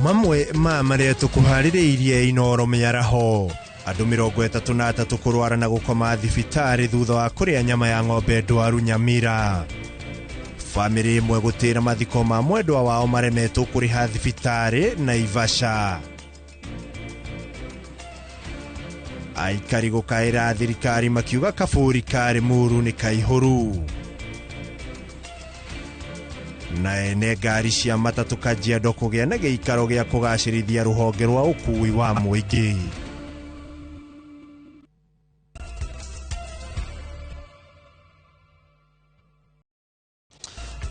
Mamwe ma marĩa tũkũharĩrĩirie Inooro mĩaraho. Andũ 33 kũrwara na gũkoma thibitarĩ thutha wa kũrĩa nyama ya ng'ombe ndwaru Nyamira. Bamĩrĩ ĩmwe gũtĩra mathiko ma mwendwa wao maremetwo kũrĩha thibitarĩ Naivasha. Aikari gũkaĩra thirikari makiuga kaburi ka Limuru nĩ kaihũru. Na ene ngari cia matatũ Kajiado kũgĩa na gĩikaro gĩa kũgacĩrithia rũhonge rwa ũkuui wa mũingĩ.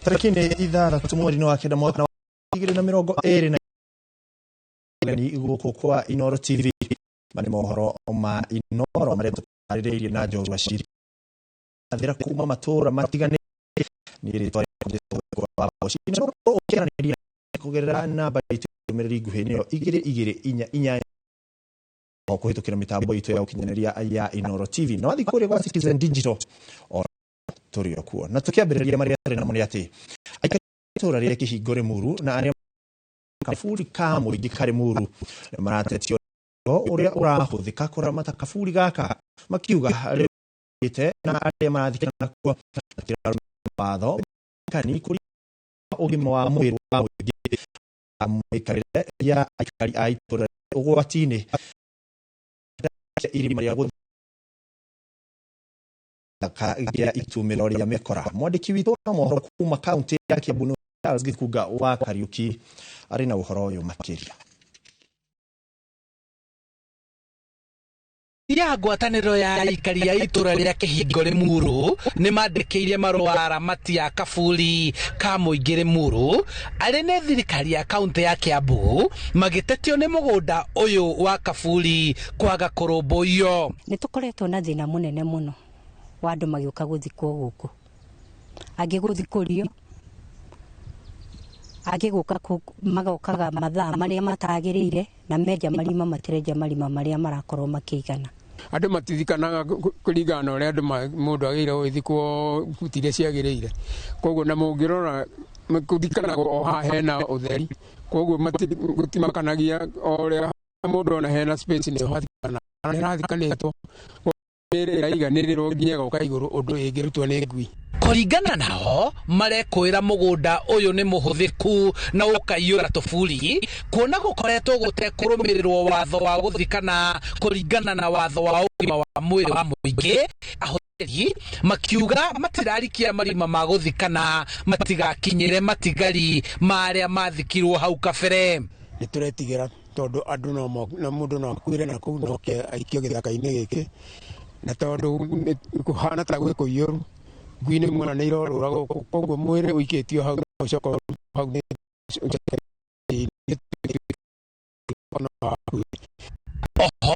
Tarĩki nĩ 6 mweri-inĩ wa 9 mwaka wa 2022 gũkũ kwa Inooro TV. Mani mohoro ma Inooro marĩa tũtarĩrĩirie na Njorua Ciri thira kuma matũra matiganĩte. Nĩ rĩtwa rĩakwa ũkĩaranĩria kũgerera namba itũ ndũmĩrĩri nguhĩ nĩyo 2 2 4 4 o kũhĩtũkĩra mĩtambo itũ ya ũkinyanĩria ya Inooro TV. Na wathiĩ kũrĩa gwa Citizen Digital o tũrĩ o kuo. Na tũkĩambĩrĩria marĩa tũrĩ namo nĩ atĩ aikari itũra rĩa Kĩhingo Limuru na arĩa kaburi ka mũingĩ ka Limuru nĩ maratetio ũrĩa ũrahũthĩka kũramata kaburi gaka, makiuga rĩu na arĩa marathikana kuo matirarũmĩrĩra watho kani kũrĩ ũgima wa mwĩrĩ wa mũingĩ, mĩikarĩre ya aikari a itũra ũgwati-inĩ irima rĩa gũthaka gĩa itumĩro rĩa mĩkora. Mwandĩki witũ wa mohoro kuma kaunti ya Kiambu nĩ Charles Gĩkunga wa Kariuki, arĩ na ũhoro ũyũ makĩria. Ya ngwatanĩro ya aikari a itũra rĩa Kĩhingo Limuru nĩ mandĩkĩire marũa aramati a kaburi ka mũingĩ Limuru arĩ nĩ thirikari ya kaunti ya Kiambu, magĩtetio nĩ mũgũnda ũyũ wa kaburi kwaga kũrũmbũiyo. Nĩ tũkoretwo na thĩna mũnene mũno wa andũ magĩũka gũthikwo gũkũ, angĩ gũthikũrio, angĩ gũka magokaga mathaa marĩa matagĩrĩire, na menja marima matirenja marima marĩa marakorwo makĩigana. Andũ matithikanaga kũringana na ũrĩa andũ mũndũ agĩrĩire gũgĩthikwo buti iria ciagĩrĩire. Koguo na mũngĩrora kũthikanagwo o haha hena ũtheri, koguo gũtimakanagia o ũrĩa mũndũ ona hena space nĩho athikanaga, nĩ harathikanĩtwo mĩĩrĩ ĩraiganĩrĩrwo nginya ĩgoka igũrũ ũndũ ĩngĩrutwo nĩ ngui. Kũringana nao, marekũĩra mũgũnda ũyũ nĩ mũhũthĩku na ũkaiyũra tũburi, kuona gũkoretwo gũtekũrũmĩrĩrwo watho wa gũthikana kũringana na watho wa ũgima wa mwĩrĩ wa mũingĩ. Ahũthĩri makiuga matirarikia marima ma gũthikana matigakinyĩre matigari ma arĩa mathikirwo hau kabere. Nĩ tũretigĩra tondũ andũ no na mũndũ no akuĩre na kũu noke aikio gĩthaka-inĩ gĩkĩ, na tondũ kũhana ta gwĩ kũiyũru, ngui nĩ muona nĩ irorũra gũkũ, koguo mwĩrĩ ũikĩtio hau ũcoka hau nĩ. Oho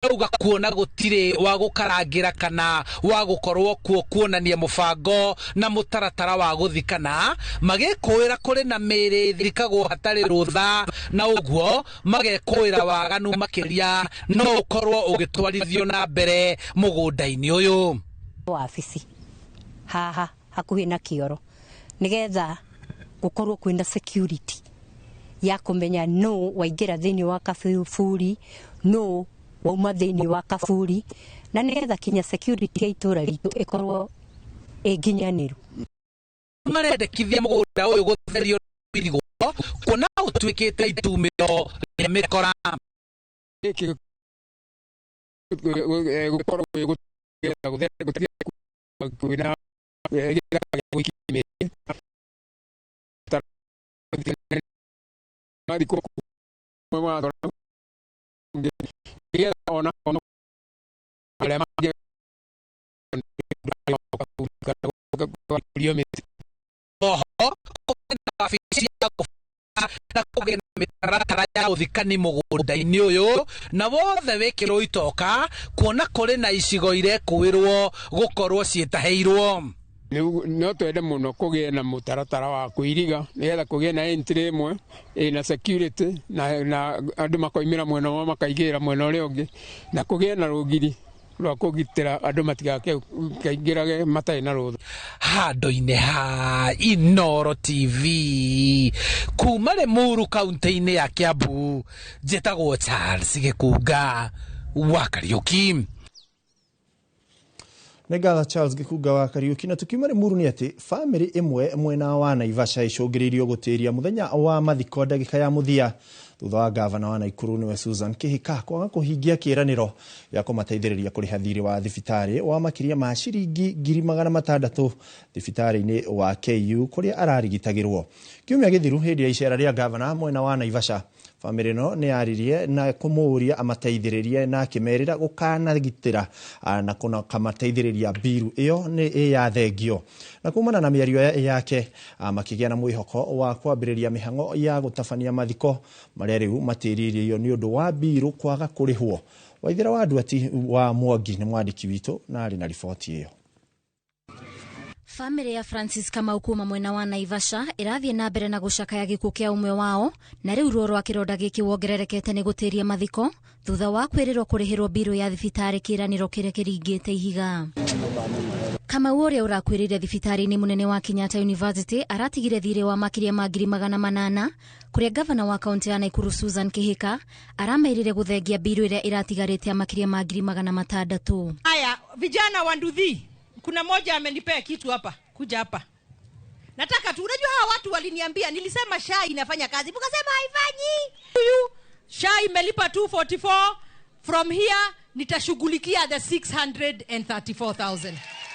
auga kuona gũtirĩ wa gũkarangĩra kana wa gũkorwo kuo kuonania mũbango na mũtaratara wa gũthikana, magĩkũĩra kũrĩ na mĩĩrĩ ĩthikagwo hatarĩ rũtha, na ũguo magekũĩra waganu makĩria no ũkorwo ũgĩtwarithio na mbere mũgũnda-inĩ ũyũ. Wabici haha hakuhĩ na kĩoro nĩgetha gũkorwo kwĩna security ya kũmenya nũ waingĩra thĩinĩ wa kaburi, nũ wauma thĩinĩ wa kaburi, na nĩgetha kinya security ya itũra ritũ ĩkorwo ĩ nginyanĩru. Marendekithia mũgũnda ũyũ gũtherio irigwo kuona ũtuĩkĩte itumĩro rĩa mĩkora. Gĩkĩ gũkorwo kwĩna gĩthaka gĩa gũikia mĩĩrĩ mathikwo nĩgetha ona arĩa mangĩ mĩtĩ. Oho kũgĩe na wabici ya kũbanga na kũgĩe na mĩtaratara ya ũthikani mũgũnda-inĩ ũyũ, na wothe wĩkĩrwo itoka, kuona kũrĩ na icigo irekũĩrwo gũkorwo ciĩtahĩirwo. No twende mũno kũgĩe na mũtaratara wa kũiriga nĩgetha kũgĩe na entry ĩmwe ĩna security na andũ makoimĩra mwena ũmwe makaigĩrĩra mwena ũrĩa ũngĩ, na kũgĩe na rũgiri. Rwa kũgitĩra andũ matigakaingĩrage matarĩ na rũtha. Handũ-inĩ ha Inooro TV kuma Limuru kaunti-inĩ ya Kiambu, njĩtagwo Charles Gĩkunga wa Kariuki. Nĩ ngatho Charles Gĩkunga wa Kariuki. Na tukiuma Limuru nĩ atĩ bamĩrĩ ĩmwe mwena wa Naivasha ĩcũngĩrĩirio gũtĩria mũthenya wa mathiko ndagĩka ya mũthia thutha wa gavana wa Nakuru nĩwe Susan Kihika kwaga kũhingia kĩĩranĩro gĩa kũmateithĩrĩria kũrĩha thirĩ wa thibitarĩ wa makĩria ma ciringi 600,000 thibitarĩ-inĩ wa KU kũrĩa ararigitagĩrwo. Kiumia gĩthiru hĩndĩ ya icera rĩa gavana mwena wa Naivasha, bamĩrĩ ĩno nĩ yaririe na kũmũũria amateithĩrĩrie na akĩmerĩra gũkanagitĩra na kũmateithĩrĩria mbiru ĩyo nĩ ĩyathengio. Na kumana na mĩario yake makĩgĩa na mwĩhoko wa kwambĩrĩria mĩhang'o ya gũtabania mathiko marĩa rĩu matĩrĩirio nĩ ũndũ wa mbiru kwaga kũrĩhwo. Waithera wa Nduati wa Mwangi nĩ mwandĩki witũ na arĩ na riboti ĩyo. Bamĩrĩ ya Francis Kamau kuma mwena wa Naivasha ĩrathiĩ na mbere na gũcakaya gĩkuũ kĩa ũmwe wao, na rĩu ruo rwa kĩronda gĩkĩ wongererekete nĩ gũtĩria mathiko thutha wa kwĩrĩrwo kũrĩhĩrwo mbirũ ya thibitarĩ kĩĩranĩro kĩrĩa kĩringĩte ihiga. Kamau ũrĩa ũrakuĩrĩire thibitarĩ-inĩ mũnene wa Kenyatta University aratigire thirĩ wa makĩria ma 800,000 kũrĩa gavana wa kaunti ya Nakuru Susan Kihika aramerire gũthengia mbirũ ĩrĩa ĩratigarĩte ya makĩria ma 600,000. Haya, vijana wa nduthi, kuna moja amenipea kitu hapa, kuja hapa. Nataka tu, unajua hawa watu waliniambia, nilisema SHA inafanya kazi, mkasema haifanyi. Huyu SHA imelipa 244, from here nitashughulikia the 634,000.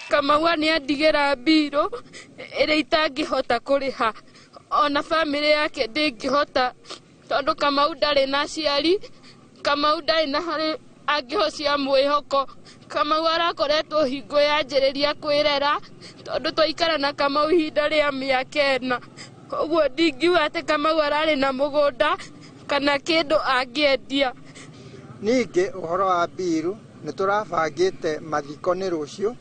Kamau nĩ andigĩra mbirũ ĩrĩa itangĩhota kũrĩha, ona bamĩrĩ yake ndĩngĩhota, tondũ Kamau ndarĩ na aciari, Kamau ndarĩ na harĩ angĩhocia mwĩhoko. Kamau arakoretwo hingo yanjĩrĩria kwĩrera, tondũ twaikara na Kamau ihinda rĩa mĩaka 4. Ũguo ndingiuga atĩ Kamau ararĩ na mũgũnda kana kĩndũ angĩendia. Ningĩ ũhoro wa mbiru nĩ tũrabangĩte mathiko nĩ rũciũ,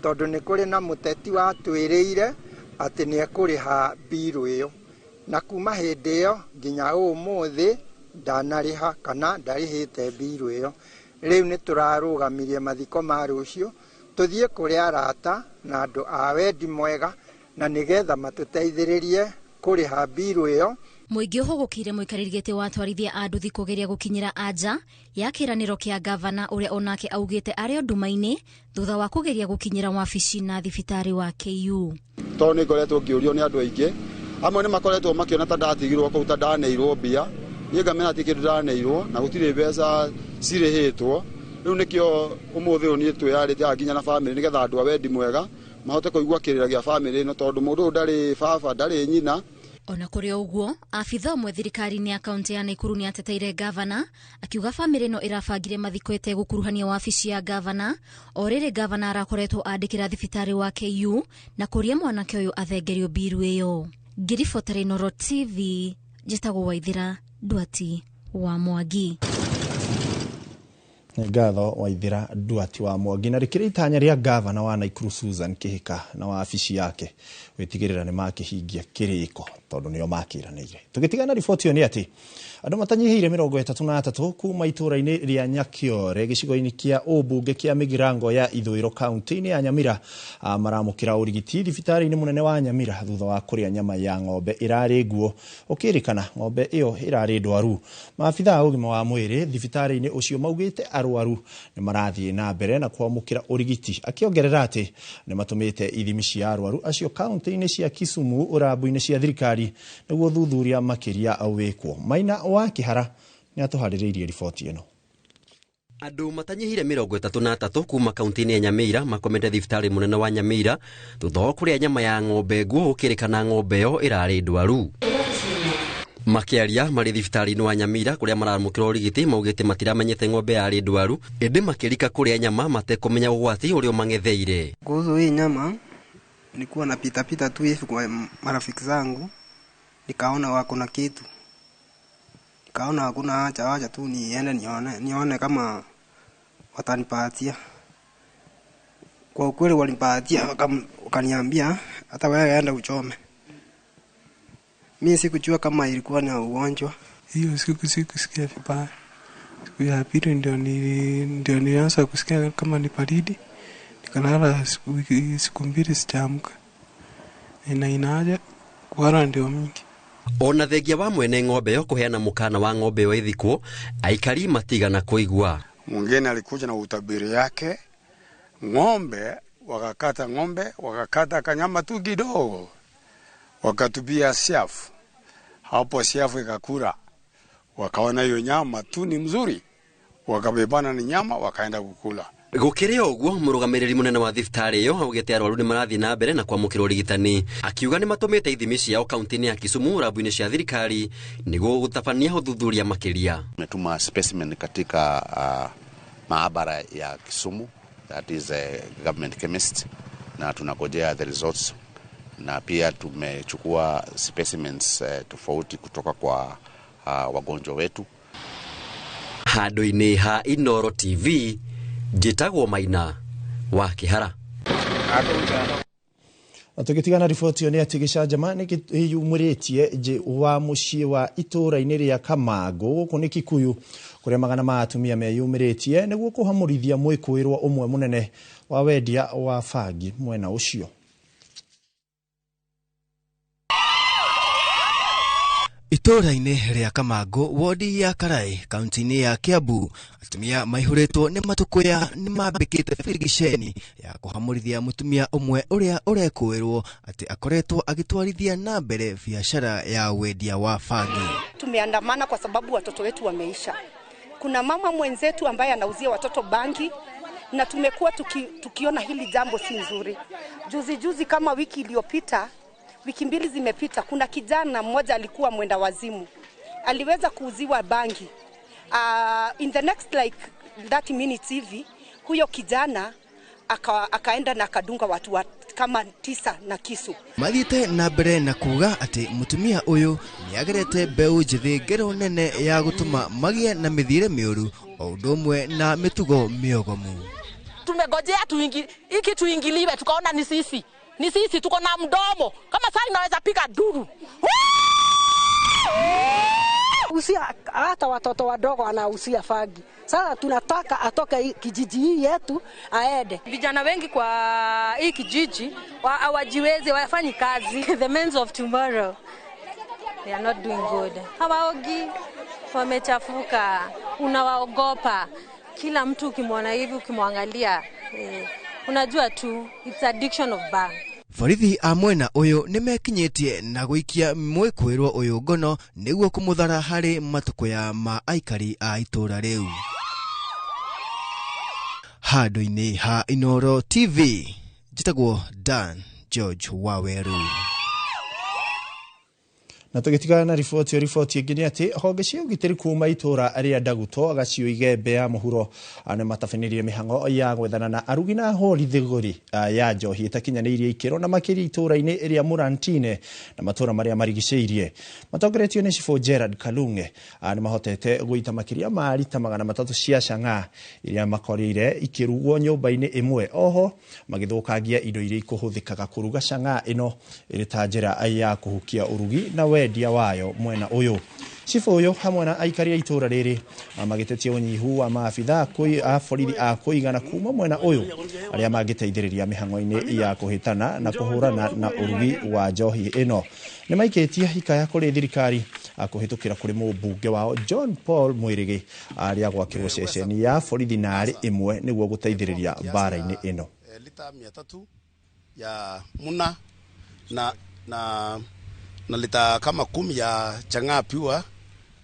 tondũ nĩ kũrĩ na mũteti watwĩrĩire atĩ nĩ ekũrĩha mbiru ĩyo, na kuma hĩndĩ ĩyo nginya ũmũthĩ ndanarĩha kana ndarĩhĩte mbiru ĩyo. Rĩu nĩ tũrarũgamirie mathiko ma rũciũ tũthiĩ kũrĩ arata na andũ a wendi mwega, na nĩgetha matũteithĩrĩrie kũrĩha mbiru ĩyo. Mũingĩ ũhũgũkĩire mũikarĩri gĩtĩ wa atwarithia a nduthi kũgeria gũkinyĩra anja ya kĩĩranĩro kĩa gavana ũrĩa onake augĩte arĩ o nduma-inĩ thutha wa kũgeria gũkinyĩra wabici na thibitarĩ wa KU. Tondũ nĩ ngoretwo ngĩũrio nĩ andũ aingĩ, amwe nĩ makoretwo makĩona ta ndatigirwo kũu ta ndaneirwo mbia, niĩ ngamenya ti kĩndũ ndaneirwo na gũtirĩ mbeca cirĩhĩtwo. Rĩu nĩkĩo ũmũthĩ ũyũ niĩ twĩyarĩte nginya na bamĩrĩ nĩgetha andũ a wendi mwega mahote kũigua kĩrĩra gĩa bamĩrĩ ĩno, tondũ mũndũ ũyũ ndarĩ baba ndarĩ nyina. Ona kũrĩ o ũguo, abitha ũmwe thirikari-inĩ ya kaunti ya Nakuru nĩ ateteire gavana akiuga bamĩrĩ ĩno ĩrabangire mathiko ĩtegũkuruhania wabici ya gavana, o rĩrĩ gavana arakoretwo andĩkĩra thibitarĩ wa KU na kũria mwanake ũyũ athengerio mbiru ĩyo. Ngĩribotera Inooro TV, njĩtagwo Waithera Nduati wa Mwangi. Ngatho Waithera Nduati wa Mwangi. Na rĩkĩrĩ itanya rĩa gavana wa Nakuru Susan Kihika na wabici yake gwĩtigĩrĩra nĩ makĩhingia kĩrĩko tondũ nĩo makĩranĩire. Tũgĩtigana riboti ĩyo nĩ atĩ andũ matanyihĩire 33 kuma itũũra-inĩ rĩa Nyakiore gĩcigo-inĩ kĩa ũmbunge kĩa Mĩgirango ya Ithũĩro kaunti-inĩ ya Nyamira maramũkĩra ũrigiti thibitarĩ-inĩ mũnene wa Nyamira thutha wa kũrĩa nyama ya ng'ombe ĩrarĩ nguo ũkĩrĩkana ng'ombe ĩyo ĩrarĩ ndwaru. Maabitha a ũgima wa mwĩrĩ thibitarĩ-inĩ ũcio maugĩte arwaru nĩ marathiĩ na mbere na kwamũkĩra ũrigiti, akĩongerera atĩ nĩ matũmĩte ithimi cia arwaru acio kaunti-inĩ cia Kisumu ũrambu-inĩ cia thirikari nĩguo thuthuria makĩria wĩkwo. Maina wa Kĩhara nĩ atũharĩrĩirie riboti ĩno. Andũ matanyihire 33 kuma kaunti-inĩ ya Nyamira makomete thibitarĩ mũnene wa Nyamira thutha wa kũrĩa nyama ya ng'ombe nguo gũkĩrĩkana ng'ombe ĩyo ĩrarĩ ndwaru. Makĩaria marĩ thibitarĩ-inĩ wa Nyamira kũrĩa maramũkĩra ũrigiti maugĩte matiramenyete ng'ombe yarĩ ndwaru, ĩndĩ makĩrika kũrĩa nyama matekũmenya ũgwati ũrĩa ũmang'etheire. Kuhusu hii nyama nilikuwa napita pita tu hivi kwa marafiki zangu, nikaona wako na kitu, nikaona hakuna haja, wacha tu niende nione kama watanipatia. Kwa ukweli walinipatia, wakaniambia hata wewe enda uchome. Mimi sikujua kama ilikuwa na ugonjwa. Hiyo siku sikusikia vibaya, Siku ya pili ndio nilianza kusikia kama ni baridi. Nikalala siku 2 sijaamka. Na inaja kuhara ndio mingi. Ona thengia wa mwene ng'ombe yo kuheana mukana wa ng'ombe yo ithikwo, aikari matigana kuigua. Mwingine alikuja na utabiri yake, ng'ombe wakakata, ng'ombe wakakata kanyama tu kidogo, wakatubia siafu. Hapo siafu ikakura, wakaona hiyo nyama tu ni mzuri, wakabebana ni nyama wakaenda kukula. Gukiri uguo murugamiriri munene wa thibitarĩ ĩyo augĩte arwaru nĩ marathiĩ na mbere na kwamũkĩra ũrigitani, akiuga nĩ matũmĩte ithimi ciao kaunti-inĩ ya Kisumu rabu-inĩ cia thirikari nĩguo gũtabania ũthuthuria makĩria. Tumetuma specimen katika maabara ya Kisumu, that is a government chemist, na tunangojea the results, na pia tumechukua specimens tofauti kutoka kwa wagonjwa wetu. Handũ-inĩ ha Inooro TV, njĩtagwo Maina wa Kĩhara. Na tũgĩtigana riboti ĩyo nĩ atĩ gĩcanjama nĩ kĩyumĩrĩtie nje wa mũciĩ wa itũũra-inĩ rĩa Kamangũ gũkũ nĩ Kikuyu, kũrĩa magana ma atumia meyumĩrĩtie nĩguo kũhamũrithia mwĩkũĩrwo ũmwe mũnene wa wendia wa bangi mwena ũcio. Itũũra-inĩ rĩa Kamangũ, wodi ya Karai, kaunti-inĩ ya Kiambu, atumia maihũrĩtwo nĩ matũkũya nĩ mambĩkĩte birigiceni ya kũhamũrithia mũtumia ũmwe ũrĩa ũrekũĩrwo atĩ akoretwo agĩtwarithia na mbere biacara ya wendia wa bangi. Tumeandamana kwa sababu watoto wetu wameisha. Kuna mama mwenzetu ambaye anauzia watoto bangi na tumekuwa tukiona hili jambo si nzuri. Juzi juzi kama wiki iliyopita, wiki 2 zimepita, kuna kijana mmoja alikuwa mwenda wazimu. Aliweza kuuziwa bangi. In the next like 30 minutes hivi, huyo kijana akaenda na akadunga watu kama 9 na kisu. Mathiĩte na mbere na kuga atĩ mũtumia ũyũ nĩagerete mbeũ njĩthĩ ngero nene ya gũtũma magĩe na mĩthiĩre mĩũru o ũndũ ũmwe na mĩtugo mĩogomu. Tumegojea hiki tuingiliwe, tukaona ni sisi. Ni sisi tuko na mdomo. Kama sasa inaweza piga duru. Usia hata watoto wadogo anahusia fagi. Sasa tunataka atoke kijiji hii yetu aende. Vijana wengi kwa hii kijiji hawajiwezi, hawafanyi kazi. The men of tomorrow, they are not doing good. Hawaogi, wamechafuka, unawaogopa. Kila mtu ukimwona hivi, ukimwangalia, unajua tu it's addiction of bang. Borithi a mwena ũyũ nĩmekinyĩtie na gũikia mwĩkũĩrwo ũyũ ngono nĩguo kũmũthara harĩ matũkũya ma aikari a itũũra rĩu. Handũ-inĩ ha Inooro TV, njĩtagwo Dan George Waweru. Na tũgĩtigana na riboti ĩngĩ nĩ atĩ honge cia ũgitĩri kuma itũũra rĩa Ndaguto gacio Igembe ya mũhuro nĩ matabanĩrie mĩhang'o ya gwethana na arugi na ahũri thigũri ya njohi ĩtakinyanĩirie ikĩro na makĩria itũũra-inĩ rĩa Murantine na matũũra marĩa marigicĩirie. Matongoretio nĩ Cibũ Gerard Kalunge nĩ mahotete gũita makĩria ma rita 300 cia cang'aa iria makorire ikĩrugwo nyũmba-inĩ ĩmwe, oho magĩthũkangia indo iria ikũhũthĩkaga kũruga cang'aa ĩno ĩrĩ ta njĩra ya kũhukia ũrugi na wendia wayo mwena ũyũ. Cibũ ũyũ hamwe na aikari a itũũra rĩrĩ magĩtetia ũnyihu wa maabitha a borithi a kũigana kuma mwena ũyũ arĩa mangĩteithĩrĩria mĩhang'o-inĩ ya kũhĩtana na kũhũrana na ũrugi wa njohi ĩno. Nĩ maikĩtie ikaya kũrĩ thirikari kũhĩtũkĩra kũrĩ mũmbunge wao John Paul Mwĩrĩgĩ arĩa gwakĩrwo ceceni ya borithi narĩ ĩmwe nĩguo gũteithĩrĩria mbara-inĩ ĩno. Lita 300 ya muna na lita kama 10 ya chang'aa pure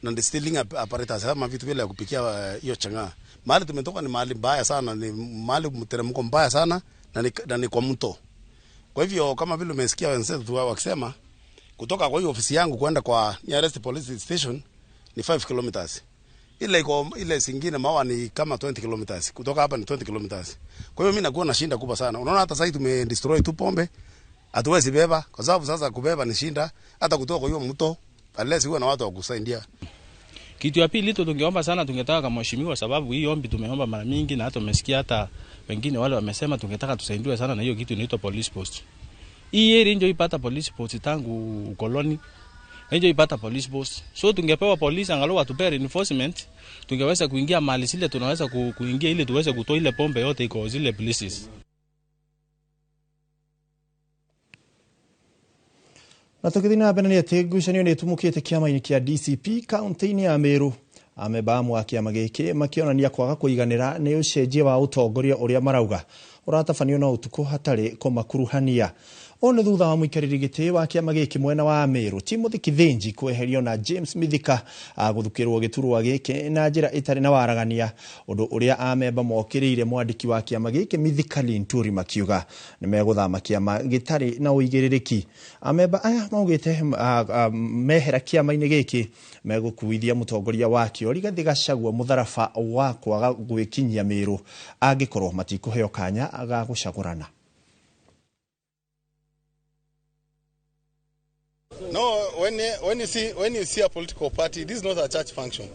na distilling apparatus kama vitu vile ya kupikia hiyo chang'aa. Mahali tumetoka ni mahali mbaya sana, ni mahali mteremko mbaya sana na ni kwa mto. Kwa hivyo kama vile umesikia wenzetu wakisema kutoka kwa hiyo ofisi yangu kwenda kwa nearest police station ni 5 kilometers. Ile iko ile zingine mawa ni kama 20 kilometers. Kutoka hapa ni 20 kilometers. Kwa hiyo mimi nakuwa na shinda kubwa sana. Unaona hata sasa tume destroy tu pombe. Hatuwezi beba kwa sababu sasa kubeba ni shinda, hata kutoka kwa hiyo mto unless uwe na watu wa kusaidia. Kitu ya pili tungeomba sana, tungetaka kama mheshimiwa, sababu hii ombi tumeomba mara mingi na hata umesikia hata wengine wale wamesema tungetaka tusaidiwe sana na hiyo kitu inaitwa police post. Hii area ndio ipata police post tangu ukoloni. Haijaipata police post. So tungepewa polisi angalau watupee reinforcement, tungeweza kuingia mahali zile tunaweza kuingia ili tuweze kutoa ile pombe yote iko zile places. Na tũgĩthiĩ na mbere nĩ atĩ ngucanio nĩ ĩtumũkĩte kĩama-inĩ kĩa DCP kaunti-inĩ ya Meru. Amemba amwe a kĩama gĩkĩ makĩonania kwaga kũiganĩra nĩ ũcenjia wa ũtongoria ũrĩa marauga ũratabanio na ũtukũ hatarĩ kũmakuruhania. Ũũ nĩ thutha wa mũikarĩri gĩtĩ wa kĩama gĩkĩ mwena wa Meru Timothy Kithinji kweherio na James Mithika gũthukĩrwo gĩturwa gĩkĩ na njĩra ĩtarĩ na waragania, ũndũ ũrĩa amemba mokĩrĩire mwandĩki wa kĩama gĩkĩ Mithika Linturi makiuga nĩ megũthama kĩama gĩtarĩ na ũigĩrĩrĩki. Amemba aya maugĩte mehera kĩama-inĩ gĩkĩ megũkuithia mũtongoria wakĩo Rigathĩ Gachagua mũtharaba wa kwaga gwĩkinyia Meru angĩkorwo matikũheo kanya ga gũcagũrana. No, when you see a political party, this is not a church function.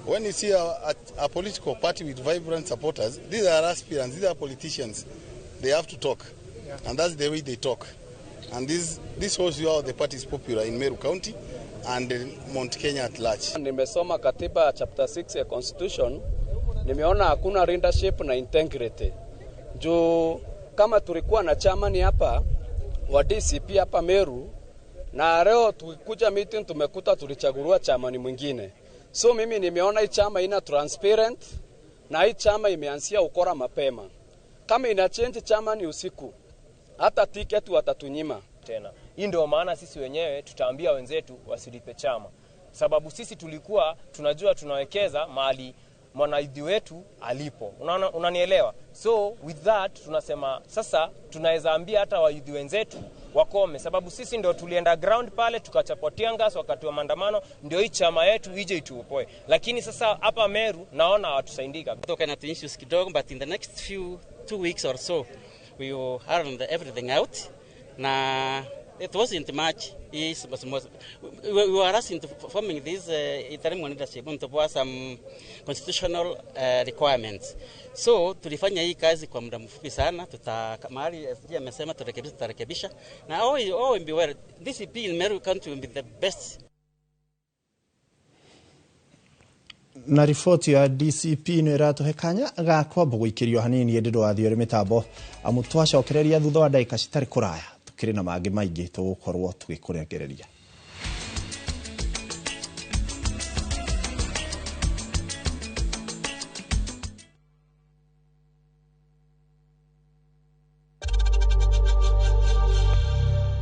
When you see a political party with vibrant supporters, these are aspirants, these are politicians. They have to talk, yeah. And that's the way they talk. And this shows you how the party is popular in Meru County and Mount Kenya at large. Nimesoma katiba chapter 6 ya constitution, nimeona hakuna leadership na integrity. Juu kama tulikuwa na chairman hapa wa DCP hapa Meru, na leo tukikuja meeting tumekuta tulichaguliwa chairman mwingine. So mimi nimeona hii chama ina transparent na hii chama imeanzia ukora mapema. Kama ina change chama ni usiku, hata tiketi watatunyima tena. Hii ndio maana sisi wenyewe tutaambia wenzetu wasilipe chama. Sababu sisi tulikuwa tunajua tunawekeza mahali mwanaidhi wetu alipo. Unanielewa? So with that tunasema sasa tunaweza ambia hata waidhi wenzetu wakome, sababu sisi ndio tulienda ground pale tukachapotia ngas wakati wa maandamano, ndio hii chama yetu ije ituopoe. Lakini sasa hapa Meru naona hawatusaidika. Kutoka na issues kidogo, but in the next few 2 weeks or so we will iron everything out. Na it wasn't much. We were asked into forming this interim leadership to pour some constitutional requirements. So tulifanya hii kazi kwa muda mfupi sana, mahali SG amesema tutarekebisha. Na all will be well. DCP in Meru County will be the best. Na riboti ya DCP nä ĩratũhe kanya ga kwamba gũikĩrio hanini ĩndĩ ndũgathiĩ ũrĩ mĩtambo amu twacokereria thutha wa ndagĩka citarĩ kũraya tũkĩrĩ na mangĩ maingĩ tũgũkorwo tũgĩkũrengereria.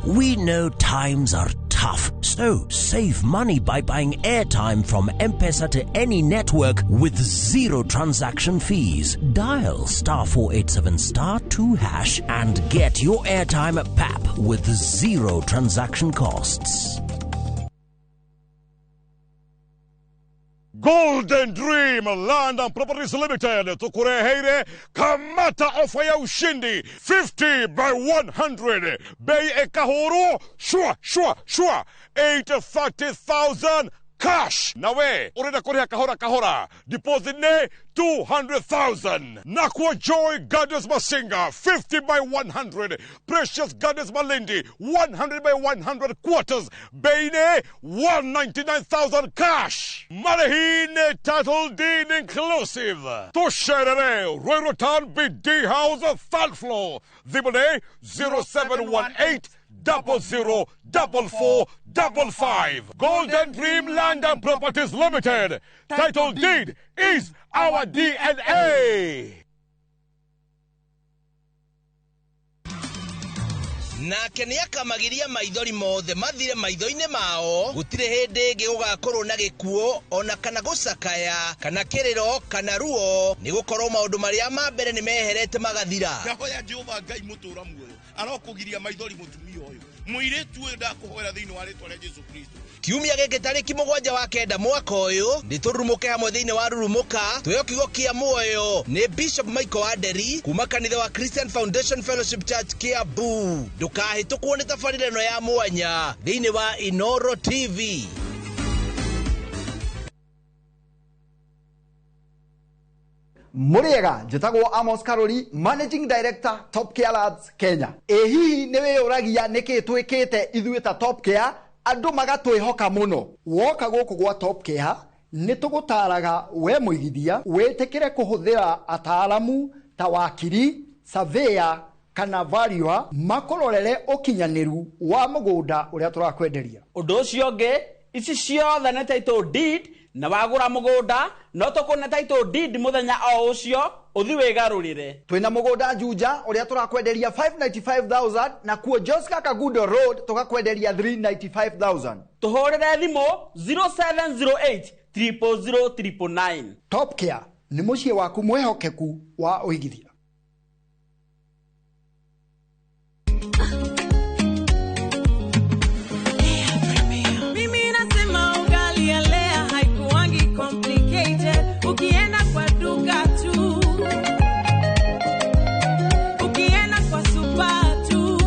We know times are tough, so save money by buying airtime from M-Pesa to any network with zero transaction fees. Dial *487*2# and get your airtime at PAP with zero transaction costs. Golden Dream Land and Properties Limited tukureheire kamata ofa ya ushindi 50 by 100 bei ekahuru shwa shwa shwa 830,000 cash. Nawe urenda kuriha kahora kahora, deposit ne 200,000. Nakwa Joy Gardens Masinga 50 by 100, Precious Gardens Malindi 100 by 100 quarters, bei ne 199,000 cash. Marehine title deed inclusive. Tusherere Ruiru Town BD House third floor. Thimũ 0718 00 44 55. Golden Dream Land and Properties Limited. Title deed is our DNA. Nake nĩ akamagiria maithori mothe mathire maitho-inĩ mao, gũtirĩ hĩndĩ ĩngĩ gũgakorwo na gĩkuũ ona kana gũcakaya kana kĩrĩro kana ruo, nĩ gũkorwo maũndũ marĩa ma mbere nĩ meherete magathira. Ndahoya Jehova Ngai mũtũra muoyo arokũgiria maithori mũtumia ũyũ mũirĩtu ũyũ ndakũhoera thĩinĩ wa rĩtwa rĩa Jesu Kristo. Kiumia gĩkĩ tarĩki 7 wa 9 mwaka ũyũ nĩ tũrurumũke hamwe thĩinĩ wa Rurumũka twĩo kiugo kĩa muoyo nĩ Bishop Michael Wanderi kuma kanitha wa Christian Foundation Fellowship Church Kiambu. Ndũkahĩtũkwo nĩ tabarĩra ĩno ya mwanya thĩinĩ wa Inoro TV. Muriega, njĩtagwo Amos Karori, Managing Director Top Care Lads Kenya. Ĩ hihi nĩ wĩyũragia nĩkĩ twĩkĩte ithuĩ ta Top Care Andũ magatwĩhoka mũno. Woka gũkũ gwa Top Care nĩ tũgũtaraga we mũigithia wĩtĩkĩre kũhũthĩra ataaramu ta wakiri, surveyor kana valuer makũrorere ũkinyanĩru wa mũgũnda ũrĩa tũrakwenderia. Ũndũ ũcio ũngĩ, ici ciothe nĩ title deed, na wagũra mũgũnda no tũkũne title deed mũthenya o ũcio ũthi wĩgarũrĩre. Twĩna mũgũnda Juja ũrĩa tũrakwenderia 595,000 na kuo Joska Kagudo Road tũgakwenderia 395,000. Tũhũrĩre thimũ 0708 000 999. Top Care nĩ mũciĩ waku mwĩhokeku wa ũigithia. Mimi nasema ugali ya Lea haikuangi complicated. Ukienda kwa duka tu, ukienda kwa super tu.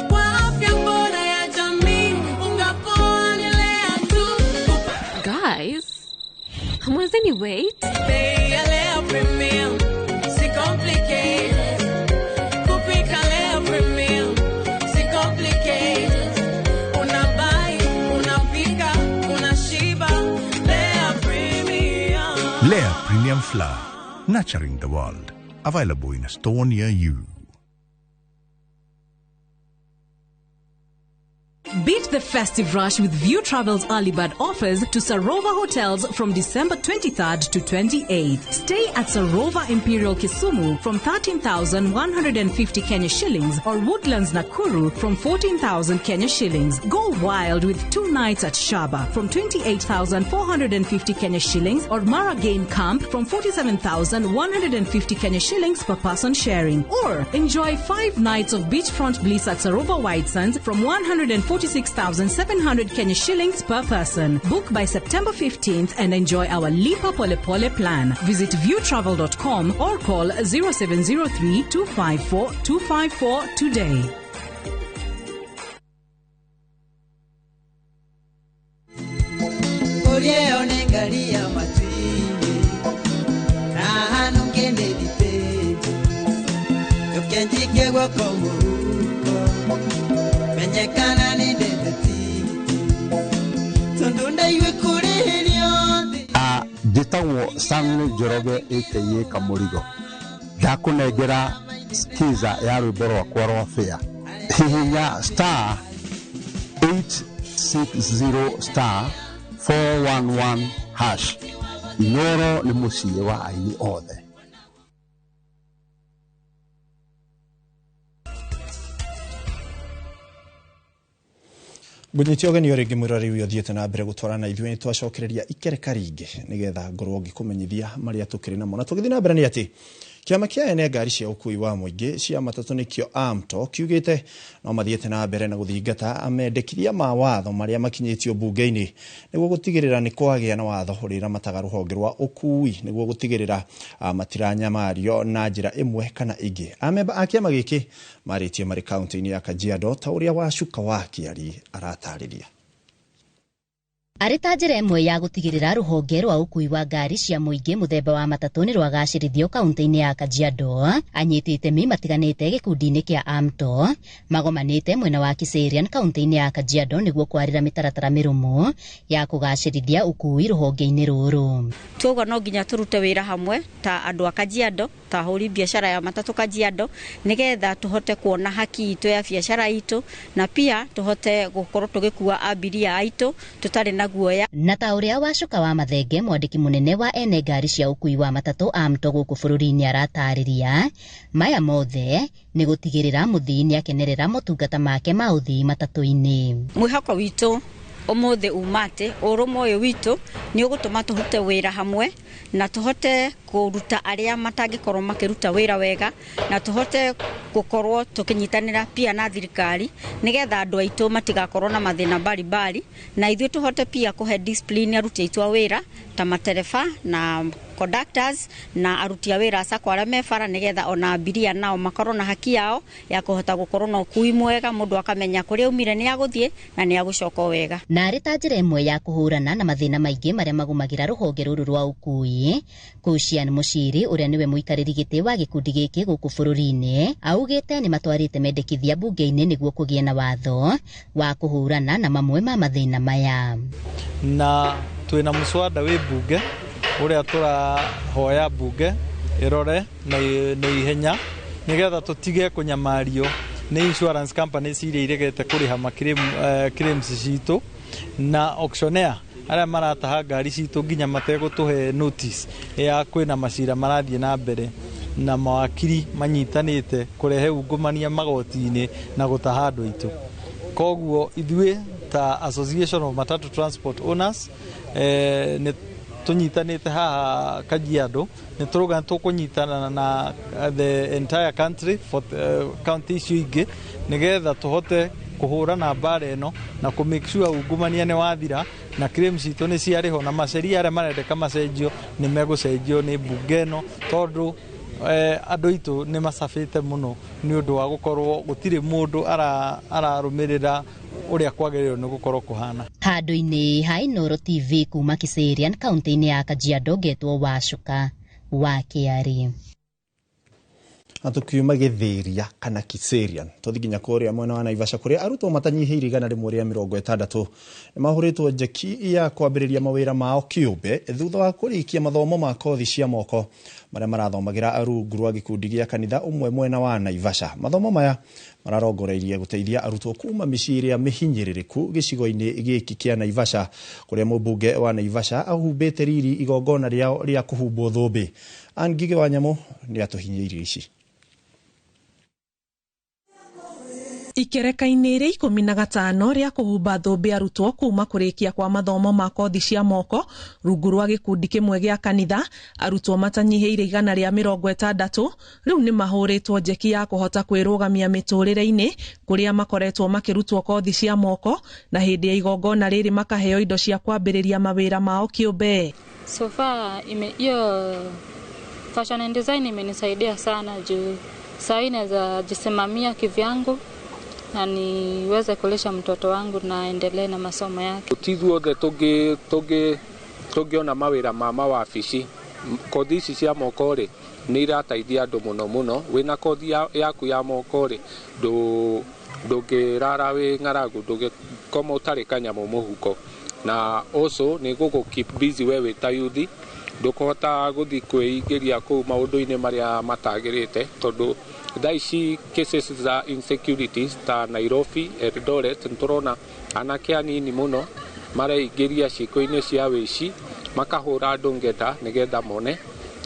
Kwa afya bora ya jamii, unga poa ni Lea tu. Guys, hamwezeni wait? Bei ya Lea Premium, si complicated. Kupika Lea Premium, si complicated. Unabuy, unapika, unashiba. Lea Premium. Lea Premium Flour, nurturing the world. Available in a store near you. Beat the festive rush with View Travel's early bird offers to Sarova Hotels from December 23rd to 28th. Stay at Sarova Imperial Kisumu from 13,150 Kenya shillings or Woodlands Nakuru from 14,000 Kenya shillings. Go wild with 2 nights at Shaba from 28,450 Kenya shillings or Mara Game Camp from 47,150 Kenya shillings per person sharing. Or enjoy 5 nights of beachfront bliss at Sarova White Sands from 146,700 Kenya shillings per person. Book by September 15th and enjoy our Lipa Pole Pole plan. Visit viewtravel.com or call 0703 254 254 today. Njĩtagwo Stanley Njoroge aka Kamũrigo. Ndakũnengera skiza ya rwĩmbo rwakwa rwa fare. Hihinya star 860 star 411 hash. Inoro nĩ mũciĩ wa aini othe. Ngũnyite ũgeni o rĩngĩ mwĩroreri ũyũ ũthiĩte na mbere gũtwarana ithuĩ nĩ twacokereria ikereka rĩngĩ nĩgetha ngorwo ngĩkũmenyithia marĩa tũkĩrĩ namo. Na tũgĩthiĩ na mbere nĩ atĩ kĩama kĩa ene ngari cia ũkui wa mũingĩ cia matatũ nĩkĩo AMTO kiugĩte no mathiĩte na mbere na gũthingata amendekithia ma watho marĩa makinyĩtio mbunge-inĩ nĩguo gũtigĩrĩra nĩ kwagĩa na watho ũrĩramataga rũhonge rwa ũkui nĩguo gũtigĩrĩra matiranyamario na njĩra ĩmwe kana ĩngĩ. Amemba a kĩama gĩkĩ marĩtie marĩ kaunti-inĩ ya Kajiado ta ũrĩa Wacuka wa Kĩari aratarĩria. Arĩ ta njĩra ĩmwe ya gũtigĩrĩra rũhonge rwa ũkui wa ngari cia mũingĩ mũthemba wa matatũ nĩ rwagacĩrithio kaunti-inĩ ya Kajiado, anyiti itemi matiganĩte gĩkundi-inĩ kĩa AMTO magomanĩte mwena wa Kiserian kaunti-inĩ ya Kajiado nĩguo kwarĩra mĩtaratara mĩrũmu ya kũgacĩrithia ũkui rũhonge-inĩ rũrũ. Tuoguo no nginya tũrute wĩra hamwe ta andũ a Kajiado, ta ahũri biacara ya matatũ Kajiado, nĩgetha tũhote kuona haki itũ ya biacara itũ, na pia tũhote gũkorwo tũgĩkua abiria aitũ tũtarĩ na guoya. Na ta ũrĩa Wacuka wa Mathenge, mwandĩki mũnene wa ene ngari cia ũkui wa matatũ AMTO gũkũ bũrũri-inĩ aratarĩria, maya mothe nĩ gũtigĩrĩra mũthii nĩakenerera motungata make ma ũthii matatũ-inĩ. Mwĩhoko witũ ũmũthĩ uma atĩ ũrũmwe ũyũ witũ nĩ ũgũtũma tũrute wĩra hamwe na tũhote kũruta arĩa matangĩkorwo makĩruta wĩra wega, na tũhote gũkorwo tũkĩnyitanĩra pia na thirikari nĩgetha andũ aitũ matigakorwo na mathĩna mbalimbali, na ithuĩ tũhote pia kũhe discipline aruti aitũ a wĩra ta matereba na conductors na aruti a wĩra a sacco arĩa me bara nĩgetha ona abiria nao makorwo na haki yao ya kũhota gũkorwo na ũkui mwega, mũndũ akamenya kũrĩa aumire nĩ agũthiĩ na nĩ agũcoka wega. Na arĩ ta njĩra ĩmwe ya kũhũrana na mathĩna maingĩ marĩa magũmagĩra rũhonge rũrũ rwa ũkui, Kũcian Mũciri ũrĩa nĩwe mũikarĩri gĩtĩ wa gĩkundi gĩkĩ gũkũ bũrũri-inĩ augĩte nĩ matwarĩte mendekithia mbunge-inĩ nĩguo kũgĩe na watho wa kũhũrana na mamwe ma mathĩna maya. Na twĩna mũswada wĩ mbunge ũrĩa tũrahoya mbunge ĩrore na ihenya nĩgetha tũtige kũnyamario nĩ insurance companies iria iregete kũrĩha claims citũ na auctioneer arĩa marataha ngari citũ nginya mategũtũhe notice ya kwĩna macira marathiĩ na mbere na mawakiri manyitanĩte kũrehe ungumania magoti-inĩ na gũtaha andũ aitũ. Koguo ithuĩ ta Association of Matatu Transport Owners nĩ tũnyitanĩte haha Kajiado, nĩ tũrauga nĩ tũkũnyitana na the entire country for county icio ingĩ nĩgetha tũhote kũhũrana mbara ĩno na kũ make sure ungumania nĩ wathira na claims citũ nĩ ciarĩhwo na maceria arĩa marendeka macenjio nĩ megũcenjio nĩ mbunge ĩno tondũ andũ aitũ nĩ macabĩte mũno nĩ ũndũ wa gũkorwo gũtirĩ mũndũ ararũmĩrĩra ũrĩa kwagĩrĩirwo nĩ gũkorwo kũhana. Handũ-inĩ ha Inooro TV kuma Kiserian kaunti-inĩ ya Kajiado ngetwo Wacuka wa Kĩarĩ. Na tukiuma Gĩthĩria kana Kiserian tũthiĩ nginya kũrĩa mwena wa Naivasha kũrĩa arutwo matanyihĩire 160 nĩ mahũrĩtwo njeki ya kwambĩrĩria mawĩra mao kĩũmbe thutha wa kũrĩkia mathomo ma kothi cia moko marĩa marathomagĩra rungu rwa gĩkundi gĩa kanitha ũmwe mwena wa Naivasha. Mathomo maya mararongoreirie gũteithia arutwo kuma mĩciĩ ĩrĩa mĩhinyĩrĩrĩku gĩcigo-inĩ gĩkĩ kĩa Naivasha kũrĩa mũmbunge wa Naivasha ahumbĩte riri igongona rĩao rĩa kũhumbwo thũmbĩ. Ann Ngigĩ wa Nyamũ nĩ atũhinyĩirie ici. Ikereka-inĩ rĩa 15 rĩa kũhumba thũmbĩ arutwo kuma kũrĩkia kwa mathomo ma kothi cia moko rungu rwa gĩkundi kĩmwe gĩa kanitha, arutwo matanyihĩire 160 rĩu nĩ mahũrĩtwo njeki ya kũhota kwĩrũgamia mĩtũrĩre-inĩ kũrĩa makoretwo makĩrutwo kothi cia moko na hĩndĩ ya igongona rĩrĩ makaheo indo cia kwambĩrĩria mawĩra mao kĩũmbe. So far hiyo fashion and design imenisaidia sana juu sasa naweza jisimamia kivyangu na niweze kulisha mtoto wangu na endelee na masomo yake. Ti ithuothe tũngĩona mawĩra ma mawabici, kothi ici cia moko rĩ nĩ irateithia andũ mũno mũno. Wĩna kothi yaku ya moko rĩ ndũngĩrara wĩ ng'aragu, ndũngĩkoma ũtarĩ kanyamũ mũhuko, na also nĩ gũgũ keep busy we wĩ ta yuthi, ndũkũhota gũthiĩ kwĩingĩria kũu maũndũ-inĩ marĩa matagĩrĩte tondũ thaa ici cases za insecurities ta Nairobi, Eldoret nĩtũrona anake anini mũno mareingĩria ciĩko-inĩ cia wĩici makahũra andũ ngeta nĩgetha mone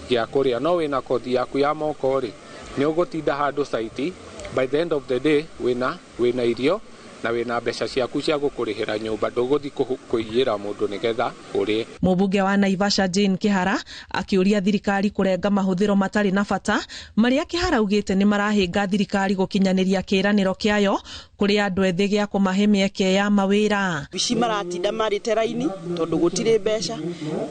gĩa kũrĩa. No wĩna kothi yaku ya moko rĩ nĩ ũgũtinda handũ site, by the end of the day wĩna irio na wĩna mbeca ciaku cia gũkũrĩhĩra nyũmba, ndũgũthiĩ kũiyĩra mũndũ nĩgetha ũrĩe. Mũmbunge wa Naivasha Jane Kĩhara akĩũria thirikari kũrenga mahũthĩro matarĩ na bata marĩa Kĩhara augĩte nĩ marahĩnga thirikari gũkinyanĩria kĩĩranĩro kĩayo kũrĩ andũ ethĩ gĩa kũmahe mĩeke ya mawĩra. Ici maratinda marĩte raini tondũ gũtirĩ mbeca,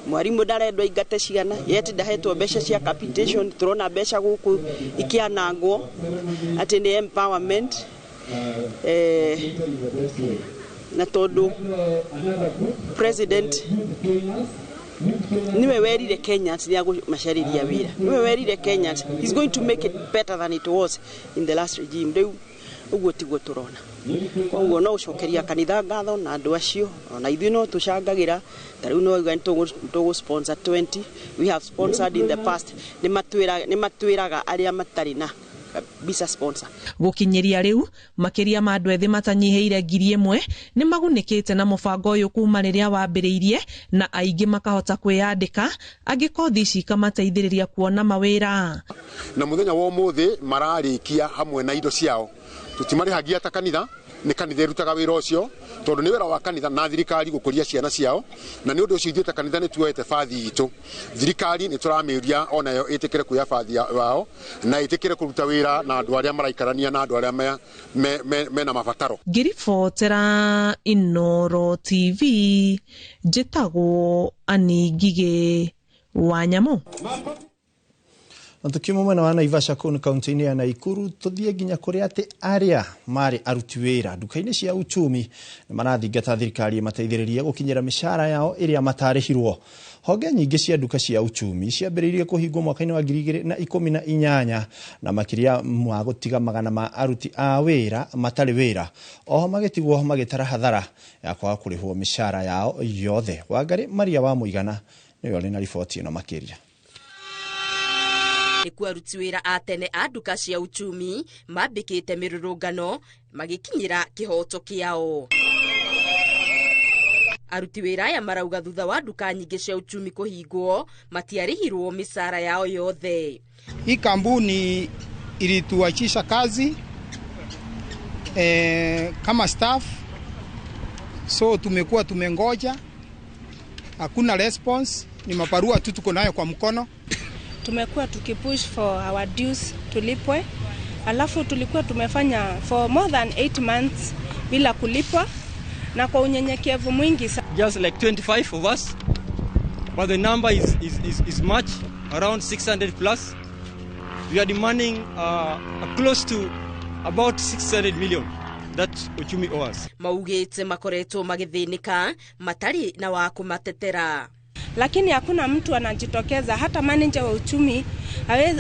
mwarimũ ndarendwo aingate ciana, yet ndahetwo mbeca cia capitation, tũrona mbeca gũkũ ikĩanangwo atĩ nĩ empowerment. Na tondu president niwe werire Kenya ati niagũmacarĩria wĩra, niwe werire Kenya ati he's going to make it better than it was in the last regime. Rĩu ũguo tiguo tũrona. Koguo no ũcokeria kanitha ngatho na andũ acio, ona ithuĩ no tũcangagĩra. Ta rĩu no wauga nĩ tũgũ sponsor 20, we have sponsored in the past, nĩ matwĩraga arĩa matarĩ na bisa sponsor. Gũkinyĩria rĩu makĩria ma andũ ethĩ matanyihĩire 1,000 nĩ magunĩkĩte na mũbango ũyũ kuma rĩrĩa wambĩrĩirie, na aingĩ makahota kwĩyandĩka, angĩ kothi ici ikamateithĩrĩria kuona mawĩra. Na mũthenya wa ũmũthĩ mararĩkia hamwe na indo ciao, tũtimarĩhagia ta kanitha, nĩ kanitha ĩrutaga wĩra ũcio tondũ nĩ wĩra wa kanitha na thirikari gũkũria ciana ciao, na nĩ ũndũ ũcio ithuĩ ta kanitha nĩ tuoete bathi itũ. Thirikari nĩ tũramĩũria onayo ĩtĩkĩre kuoya bathi wao na ĩtĩkĩre kũruta wĩra na andũ arĩa maraikarania na andũ arĩa mena mabataro. Ngĩribotera Inooro TV, njĩtagwo Annie Ngigĩ Wanyamu. Na tukiuma mwena wa Naivasha kũu kaunti-inĩ ya Naikuru tũthiĩ nginya kũrĩa atĩ arĩa marĩ aruti wĩra nduka-inĩ cia uchumi nĩ marathingata thirikari ĩmateithĩrĩrie gũkinyĩra mĩcara yao ĩrĩa matarĩhirwo. Honge nyingĩ cia nduka cia uchumi ciambĩrĩirie kũhingwo mwaka-inĩ wa 2018 na makĩria ma gũtiga magana ma aruti a wĩra matarĩ wĩra, oho magĩtigwo magĩtara hathara ya kwaga kũrĩhwo mĩcara yao yothe. Wangari Maria wa Mũigana nĩwe ũrĩ na riboti ĩno makĩria. Nĩkuo aruti wĩra a tene a nduka cia uchumi mambĩkĩte mĩrũrũngano magĩkinyĩra kĩhoto kĩao. Aruti wĩra aya marauga thutha wa nduka nyingĩ cia uchumi kũhingwo matiarĩhirwo mĩcara yao yothe. Hii kampuni ilituachisha kazi kama staff, so tumekuwa tumengoja, hakuna response, ni mabarua tu tuko nayo kwa mkono. Tumekuwa tukipush for our dues tulipwe, alafu tulikuwa tumefanya for more than 8 months bila kulipwa na kwa unyenyekevu mwingi. Just like 25 of us, but the number is much, around 600 plus. We are demanding close to about 600 million that Uchumi owes. Maugĩte makoretwo magĩthĩnĩka matarĩ na wa kũmatetera. Lakini hakuna mtu anajitokeza, hata manager wa uchumi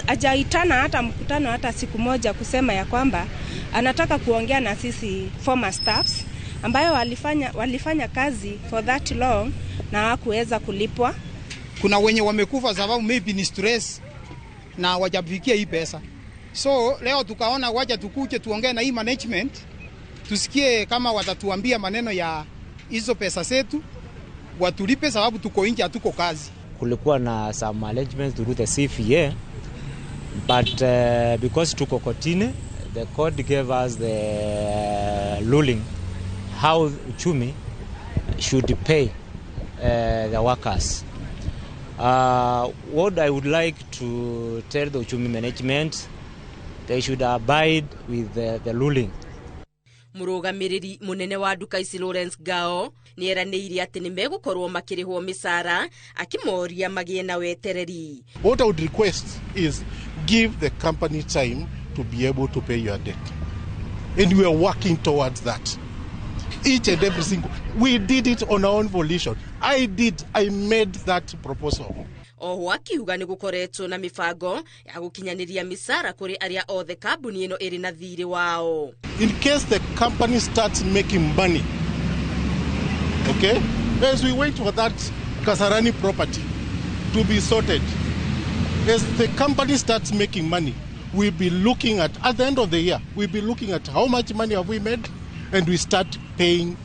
hajaitana hata mkutano hata siku moja kusema ya kwamba anataka kuongea na sisi former staffs ambayo walifanya kazi for that long na hawakuweza kulipwa. Kuna wenye wamekufa sababu maybe ni stress na hawajafikia hii pesa. So leo tukaona wacha tukuje tuongee na hii management, tusikie kama watatuambia maneno ya hizo pesa zetu, watulipe sababu tuko nje, hatuko kazi. Kulikuwa na some management through the CFA, but because tuko kotini, the court gave us the ruling how Uchumi should pay the workers. What I would like to tell the Uchumi management, they should abide with the ruling. Mũrũgamĩrĩri mũnene wa nduka ici Lawrence Gao nĩeranĩire atĩ nĩmegũkorwo makĩrĩhwo mĩcara, akĩmoria magĩe na wetereri. What I would request is give the company time to be able to pay your debt. And we are working towards that. Each and every single, we did it on our own volition. I made that proposal. Oho akiuga nĩ gũkoretwo na mĩbango ya gũkinyanĩria mĩcara kũrĩ arĩa othe kambuni ĩno ĩrĩ na thirĩ wao. In case the company starts making money, okay, as we wait for that Kasarani property to be sorted, as the company starts making money, we'll be looking at the end of the year, we'll be looking at how much money have we made, and we start paying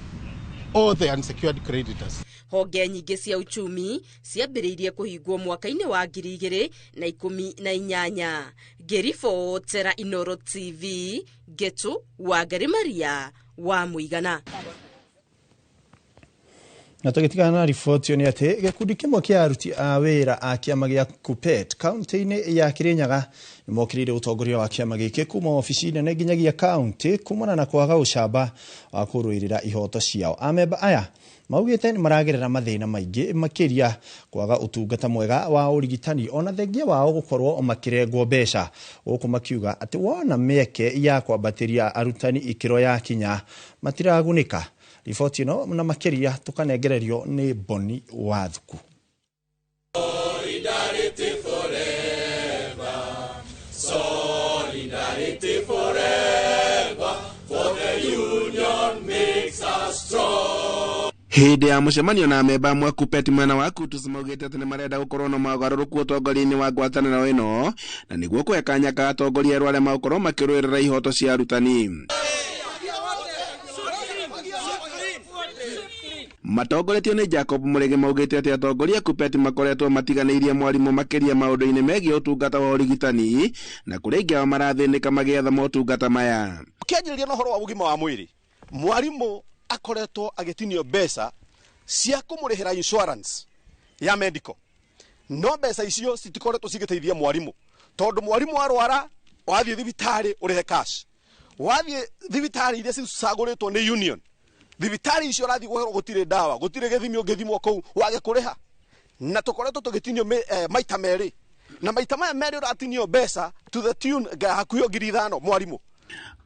all the unsecured creditors. Honge nyingĩ cia uchumi ciambĩrĩirie kũhingwo mwaka-inĩ wa 2018. Ngĩribotera Inoro TV, Ngetu Wangari Maria wa Mũigana. Na tũgĩtigana na riboti nĩ atĩ gĩkundi kĩmwe kĩa aruti a wĩra a kĩama gĩa Kuppet kaunti-inĩ ya Kirinyaga nĩmokĩrĩire ũtongoria wa kĩama gĩkĩ kuma obici nene nginyagia kaunti kumana na kwaga ũcamba wa kũrũĩrĩra ihoto ciao. Amemba aya maugĩte nĩ maragerera mathĩna maingĩ makĩria kwaga ũtungata mwega wa ũrigitani ona thengia wao gũkorwo makĩrengwo mbeca, gũkũ makiuga atĩ wona mĩeke ya kwambatĩria arutani ikĩro ya kinya matiragunĩka. Riboti ĩno na makĩria tũkanengererio nĩ Boni Wathuku. Solidarity forever, solidarity forever, for the union makes us strong. Hĩndĩ ya mũcemanio na amemba amwe a Kuppet mwena wa Kutus maugĩte atĩ nĩmarenda gũkorwo na mogarũrũku ũtongoria-inĩ wa ngwatanĩro ĩno na nĩguo kũhe kanya ka atongoria erũ arĩa magũkorwo makĩrũĩrĩra ihoto cia arutani. Matongoretio nĩ Jacob Mũrĩgĩ maugĩte atĩ atongoria Kuppet makoretwo matiganĩirie mwarimũ makĩria maũndũ-inĩ megiĩ ũtungata wa ũrigitani na kũrĩ aingĩ ao marathĩnĩka magĩetha motungata maya. Ũkĩanjĩrĩria na ũhoro wa ũgima wa mwĩrĩ, mwarimũ akoretwo agĩtinio mbeca cia kũmũrĩhĩra insurance ya medical, no mbeca icio citikoretwo cigĩteithia mwarimũ tondũ mwarimũ arwara wathiĩ thibitarĩ ũrĩhe cash, wathiĩ thibitarĩ iria cicagũrĩtwo nĩ union, thibitarĩ icio ũrathiĩ gũherwo gũtirĩ ndawa, gũtirĩ gĩthimi ũngĩthimwo kũu wage kũrĩha. Na tũkoretwo tũgĩtinio maita merĩ, na maita maya merĩ ũratinio mbeca to the tune hakuhĩ 5,000 mwarimũ.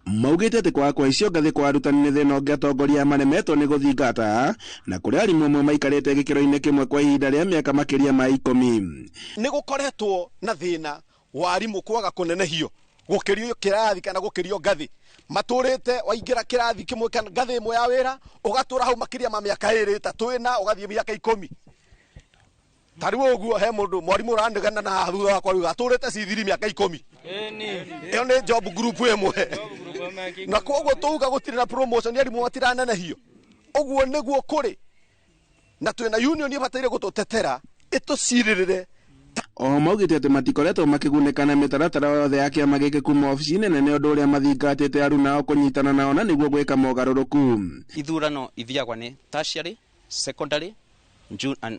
Maugĩte atĩ kwaga kũhaicio ngathĩ kwa arutani nĩ thĩna ũngĩ atongoria maremetwo nĩ gũthingata, na kũrĩa arimũ amwe maikarĩte gĩkĩro-inĩ kĩmwe kwa ihinda rĩa mĩaka makĩria ma 10. Nĩ gũkoretwo na thĩna wa arimũ kwaga kũnenehio, gũkĩrio kĩrathi kana gũkĩrio ngathĩ. Matũrĩte waingĩra kĩrathi kĩmwe kana ngathĩ ĩmwe ya wĩra, ũgatũra hau makĩria ma mĩaka 2, 3, 4, ũgathiĩ mĩaka 10. Ta rĩu ũguo he mũndũ mwarimũ ũranegena na thutha wakwa rĩu atũrĩte C3 mĩaka 10. Ĩyo nĩ job group ĩmwe. Na koguo tuuga gũtirĩ na promotion, arimũ matiranenehio. Ũguo nĩguo kũrĩ. Na twĩna union ĩbataire gũtũtetera, ĩtũcirĩrĩre. Oho maugĩte atĩ matikoretwo makĩgunĩka na mĩtaratara yothe ya kĩama gĩkĩ kuma obici nene nĩ ũndũ ũrĩa mathingatĩte aruna ao kũnyitana nao na nĩguo gwĩka mogarũrũku. Ithurano ithiagwa nĩ tertiary, secondary,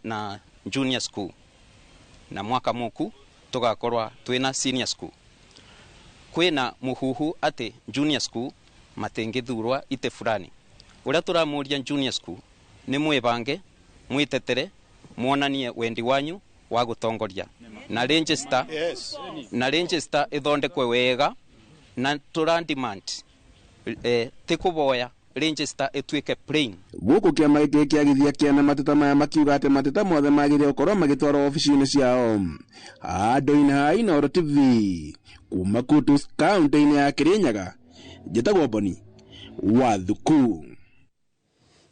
na junior school, na mwaka mũku tũgakorwa twĩna senior school. Kwĩna mũhuhu atĩ junior school matingĩthurwa ite fulani. Ũrĩa tũramũria junior school nĩ mwĩbange, mwĩtetere, muonanie wendi wanyu wa gũtongoria. Na register, na register ĩthondekwe wega, na tũra demand, ti kũboya register ĩtuĩke plain. Gũkũ kĩama gĩkĩ kĩagithia kĩana mateta maya makiuga atĩ mateta mothe magĩrĩire gũkorwo magĩtwarwo obici-inĩ ciao. Handũ-inĩ ha Inooro TV kuma Kutus kaunti-inĩ ya Kirinyaga, njĩtagwo Boni wa Thuku.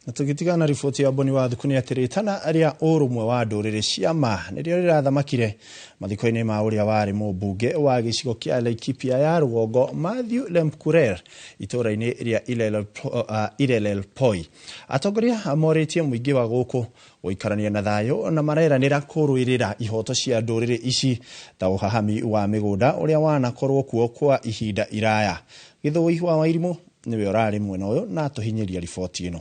Na tũgĩtigana na riboti ya Boni wa Thuku nĩ atĩ rĩtana rĩa ũrũmwe wa ndũrĩrĩ cia ma nĩrĩo rĩrathamakire mathiko-inĩ ma ũrĩa warĩ mũmbunge wa gĩcigo kĩa Laikipia ya rũgongo Mathew Lemkurer itũũra-inĩ rĩa Irelelpoi. Atongoria morĩtie mũingĩ wa gũkũ gũikarania na thayũ na mareranĩra kũrũĩrĩra ihoto cia ndũrĩrĩ ici ta ũhahami wa mĩgũnda ũrĩa wanakorwo kuo kwa ihinda iraya. Gĩthũi wa Wairimũ nĩwe ũrarĩ mwena ũyũ na atũhinyĩria riboti ĩno.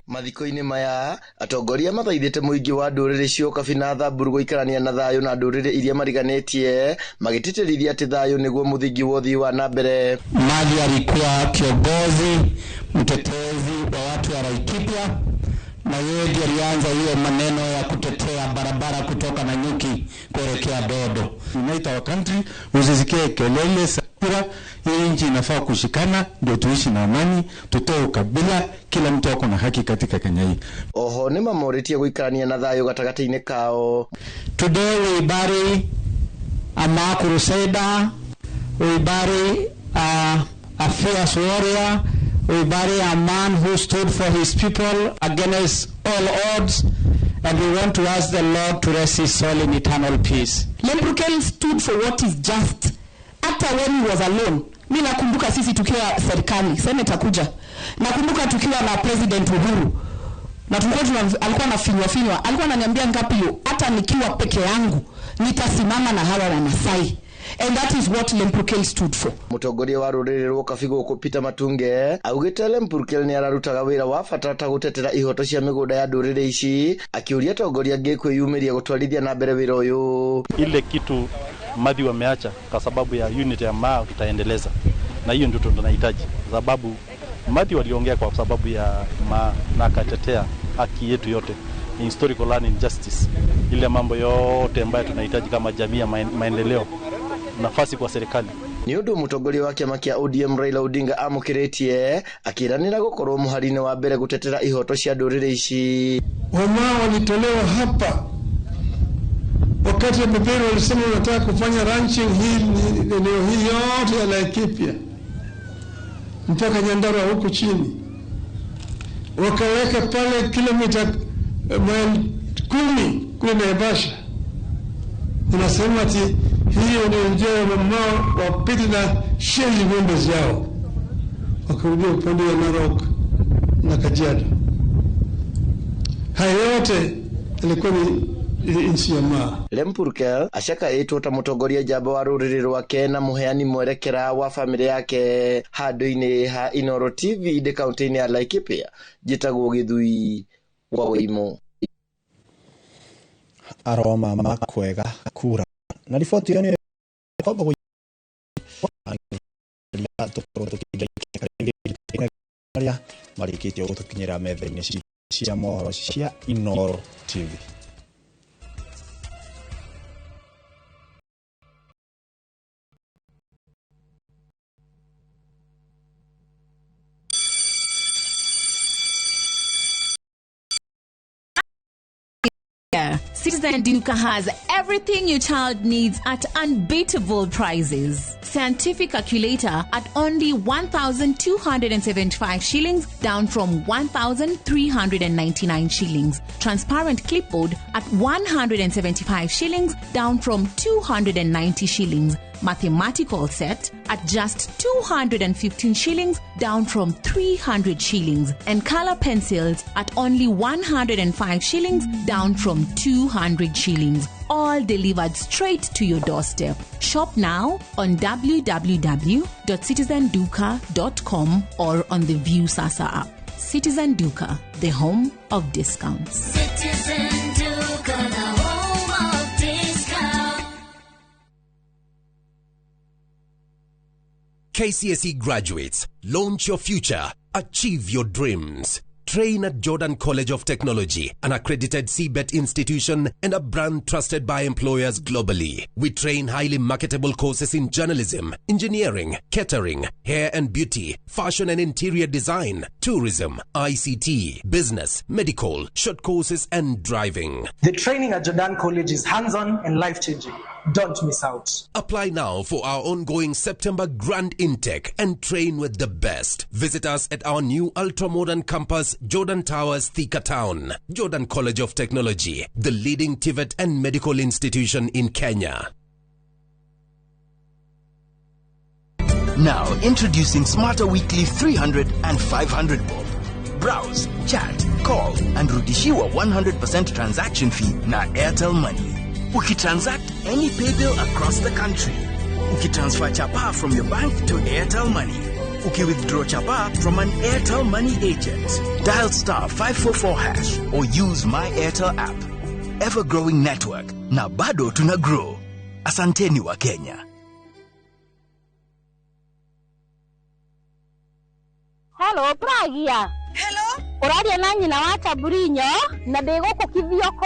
Mathiko-inĩ maya atongoria mathaithĩte mũingĩ wa ndũrĩrĩ cia Ũkabi na Thamburu gũikarania na thayũ na ndũrĩrĩ iria mariganĩtie, magĩtĩtĩrithia atĩ thayũ nĩguo mũthingi wa ũthii wa na mbere. Mathew alikuwa kiongozi mtetezi wa watu wa Laikipia, na yeye ndiye alianza hiyo maneno ya kutetea barabara kutoka Nanyuki kuelekea Dodo. Unite our country, usisikie kelele sakura. Hii nchi inafaa kushikana ndio tuishi na amani, tutoe ukabila, kila mtu ako na haki katika Kenya hii. Oho nĩ mamorĩtie gũikarania na thayũ gatagatĩ-inĩ kao. Today we bury a Maa crusader, we bury a fierce warrior, we bury a man who stood for his people against all odds, and we want to ask the Lord to rest his soul in eternal peace. Lempurkel stood for what is just. Hata when he was alone. Mi nakumbuka sisi tukiwa serikali, senator kuja. Nakumbuka tukiwa na President Uhuru. Na tulikuwa alikuwa na finywa finywa, alikuwa ananiambia ngapi yo, hata nikiwa peke yangu nitasimama na hawa Wamasai. And that is what Lempurkel stood for. Mũtongoria wa rũrĩrĩ rwa Ũkabi gũkũ Peter Matunge augĩte Lempurkel nĩ ararutaga wĩra wa bata ta gũtetera ihoto cia mĩgũnda ya ndũrĩrĩ ici, akĩũria atongoria angĩ kwĩyumĩria gũtwarithia na mbere wĩra ũyũ. Ile kitu Mathew ameacha kwa sababu ya unit ya Maa tutaendeleza, na hiyo ndio tunahitaji, kwa sababu Mathew aliongea kwa sababu ya Maa na akatetea haki yetu yote, historical land injustice, ile mambo yote ambayo tunahitaji kama jamii ya maendeleo, nafasi kwa serikali. Nĩ ũndũ mũtongoria wa kĩama kĩa ODM Raila Odinga amũkĩrĩtie akĩranĩra gũkorwo mũhari-inĩ wa mbere gũtetera ihoto cia ndũrĩrĩ ici. Wamaa walitolewa hapa wakati beberu walisema wanataka kufanya ranching hii eneo hii yote ya Laikipia mpaka Nyandarua huku chini, wakaweka pale kilomita maili 10 kule Naivasha. Unasema ati hiyo ndio njia ya mama wapite na sheli ng'ombe zao wakarudia upande wa Narok na Kajiado. Haya yote ilikuwa ni nchi ya Maa. Lempurkel acaka ĩtwo ta mũtongoria njamba wa rũrĩrĩ rwake na mũheani mwerekera wa bamĩrĩ yake handũ-inĩ ha Inooro TV ndĩ kaunti-inĩ ya Laikipia. Njĩtagwo Gĩthui wa Wĩimũ. Aroma makwega kura na riboti ĩyo nĩ kwamba marĩkĩtie gũtũkinyĩra metha-inĩ citũ. Cia mohoro cia Inooro TV. Citizen Duka has everything your child needs at unbeatable prices. Scientific calculator at only 1,275 shillings, down from 1,399 shillings. Transparent clipboard at 175 shillings, down from 290 shillings. Mathematical set at just 215 shillings, down from 300 shillings. And color pencils at only 105 shillings, down from 200 shillings. All delivered straight to your doorstep. Shop now on www.citizenduka.com or on the View Sasa app. Citizen Duka, the home of discounts. Citizen Duka, the home of discount. KCSE graduates, launch your future, achieve your dreams. Train at Jordan College of Technology, an accredited CBET institution and a brand trusted by employers globally. We train highly marketable courses in journalism, engineering, catering, hair and beauty, fashion and interior design, tourism, ICT, business, medical, short courses and driving. The training at Jordan College is hands-on and life-changing. Don't miss out. Apply now for our ongoing September grand intake and train with the best. Visit us at our new ultra-modern campus, Jordan Towers, Thika Town. Jordan College of Technology, the leading TVET and medical institution in Kenya. Now introducing Smarter Weekly 300 and 500 bob. Browse, chat, call and rudishiwa 100% transaction fee na Airtel Money. Ukitransact any paybill across the country. Ukitransfer chapa from your bank to Airtel Money. Ukiwithdraw chapa from an Airtel Money agent. Dial star 544 hash or use My Airtel app. Ever growing network na bado tuna grow. Asanteni wa Kenya. Hello, Pragia. Hello. Ũraria na nyina wa Taburinyo na ndĩ gũkũ Kithioko